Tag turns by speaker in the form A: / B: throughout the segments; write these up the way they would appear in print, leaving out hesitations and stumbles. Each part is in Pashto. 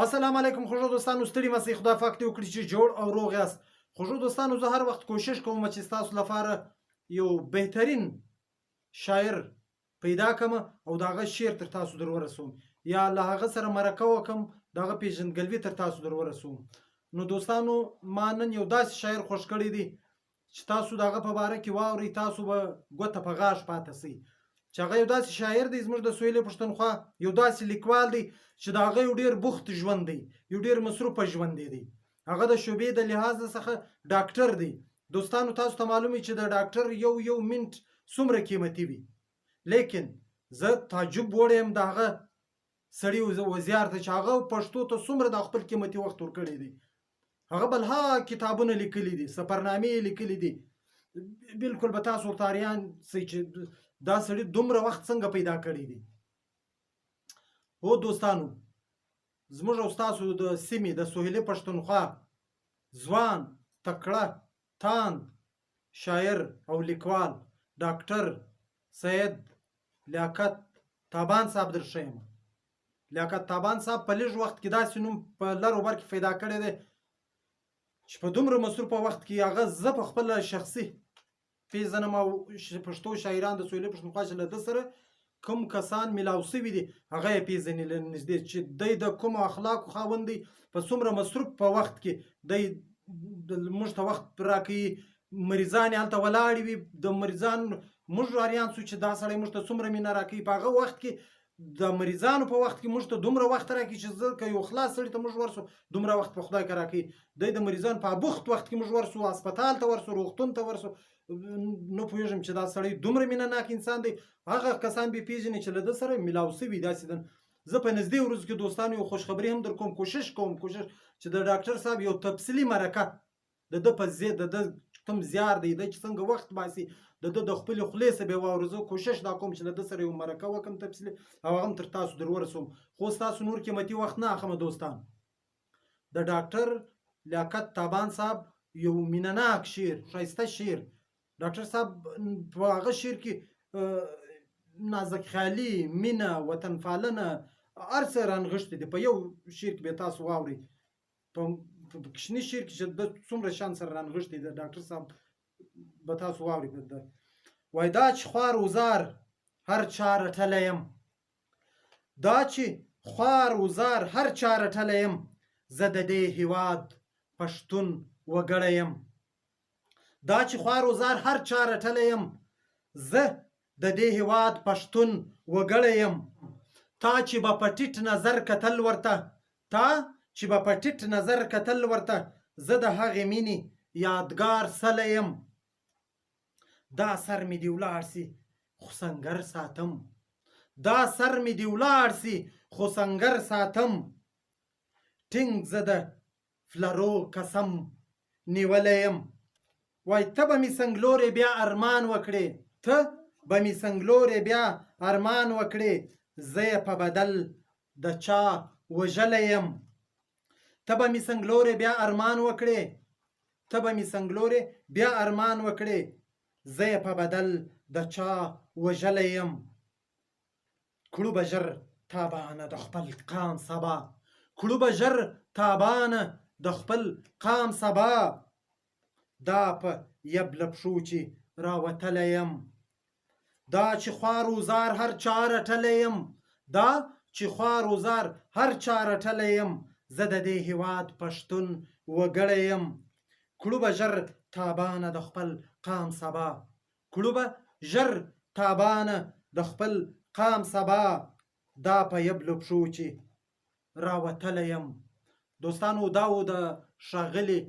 A: السلام علیکم خوږو دوستانو، ستړي مه سئ، خدای پاک دې وکړي چې جوړ او روغ یاست. خوږو دوستانو، زه هر وخت کوشش کوم چې ستاسو لپاره یو بهترین شاعر پیدا کم او د هغه شعر تر تاسو در ورسوم، یا له هغه سره مرکه وکم، د هغه پیژندګلوي تر تاسو در ورسوم. نو دوستانو، ما نن یو داسې شاعر خوښ کړی دی چې تاسو د هغه په باره کې واورئ، تاسو به ګوته په غاښ پاته سئ، چې هغه یو داسې شاعر دی زموږ د سویلي پښتونخوا، یو داسې لیکوال دی چې د هغه یو ډیر بوخت ژوند دی، یو ډیر مصروفه ژوند دی. هغه د شعبې د لحاظ څخه ډاکټر دی. دوستانو، تاسو ته معلومه چې د ډاکټر یو یو منټ څومره قیمتي وي، لیکن زه تعجب وړم د هغه سړي وزیار ته چې هغه پښتو ته څومره د خپل قیمتي وخت ورکړی دی. هغه بلها کتابونه لیکلي دي، سفرنامې یې لیکلي دي. بالکل به تاسو ورته اریان سئ چې دا سړي دومره وخت څنګه پیدا کړی دی. هو دوستانو، زموږ او ستاسو د سیمې د سهیلي پښتونخوا ځوان، تکړه، تاند شاعر او لیکوال ډاکټر سید لیاقت تابان صاحب در ښیم. لیاقت تابان صاحب په لږ وخت کې داسې نوم په لر او بر کې پیدا کړی دی چې په دومره مصروفه وخت کې هغه زه په خپله شخصي پیژنم او پښتو شاعران د سویلي پښتونخوا چې له ده سره کوم کسان ملاو سوي دي، هغه یې پیژني له نږدې چې دی د کومو اخلاقو خاوند دی، په څومره مصروف په وخت کې دی موږ ته وخت راکوي. مریضان یې هلته ولاړې وي، د مریضان موږ اریان سو چې دا سړی موږ ته څومره مینه راکوي. په هغه وخت کې، د مریضانو په وخت کې موږ ته دومره وخت راکړي چې زه که یو خلاص سړي ته موږ ورسو دومره وخت په خدای که راکوي، دی د مریضان په بوخت وخت کې موږ ورسو، هسپتال ته ورسو، روغتون ته ورسو، نو پوهېږم چې دا سړی دومره مینه ناک انسان دی. هغه کسان به پیژني چې له ده سره ملاو سوي داسې دن. زه په نږدې ورځو کې دوستانو یو خوشخبری هم در کوم. کوشش کوم، کوشش چې د ډاکټر صاحب یو تفصیلي مرکه د ده په زی د ده کوم زیار دی، دی چې څنګه وخت باسي، د ده د خپلې خولې څخه به واورو. زه کوشش دا کوم چې له ده سره یو مرکه وکړم تفصیلي او هغه هم تر تاسو در ورسوم. خو ستاسو نور قیمتي وخت نه اخلم. دوستان، د ډاکټر لیاقت تابان صاحب یو مینهناک شعر، ښایسته شعر. ډاکټر صاحب په هغه شعر کې نازک خیالي، مینه، وطنپالنه، هر څه رانغښتي دي په یو شعر کې. به تاسو واورئ په کوچني شعر کې چې د څومره شان سره رانغښتي دی. ډاکټر صاحب به تاسو واورئ. وای دا چې خوار وزار هر چا رټلی یم، دا چې خوار وزار هر چا رټلی یم، زه د دې هیواد پښتون وګړی یم. دا چې خوار وزار هر چا رټلی یم، زه د دې هیواد پښتون وګړی یم. تا چې به په ټیټ نظر کتل ورته، تا چې به په ټیټ نظر کتل ورته، زه د هغې مینې یادګار سلی یم. دا سر مې دې ولاړ سي خو سنګر ساتم، دا سر مې دې ولاړ سي خو سنګر ساتم، ټینګ زه د فلرو قسم نیولی یم. وای ته به مې څنګلورې بیا ارمان وکړې، ته به مې څنګلورې بیا ارمان وکړې، زه یې په بدل د چا وژلی یم. ته به مې څنګلورې بیا ارمان وکړې، ته به مې څنګلورې بیا ارمان وکړې، زه یې په بدل د چا وژلی یم. کړو به ژر تابانه د خپل قام سبا، کړو به ژر تابانه د خپل قام سبا، دا په یب له پښو چې راوتلی یم. دا چې خوار و زار هر چا رټلی یم، دا چې خوار و زار هر چا رټلی یم، زه د دې هیواد پښتون وګړی یم. کړو به ژر تابانه د خپل قام سبا، کړو به ژر تابانه د خپل قام سبا، دا په یبلو پښو چې راوتلی یم. دوستانو، دا و د ښاغلي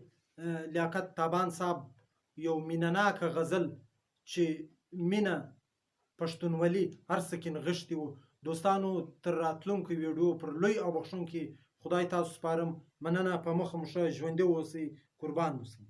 A: لیاقت تابان صاحب یو مینهناکه غزل چې مینه، پښتونولي هر څه کې نغښتي وو. دوستانو، تر راتلونکو ویډیو پر لوی او بخښونکي خدای تاسو سپارم. مننه، په مخه مو ښه، ژوندي اوسئ، قربان اوسئ.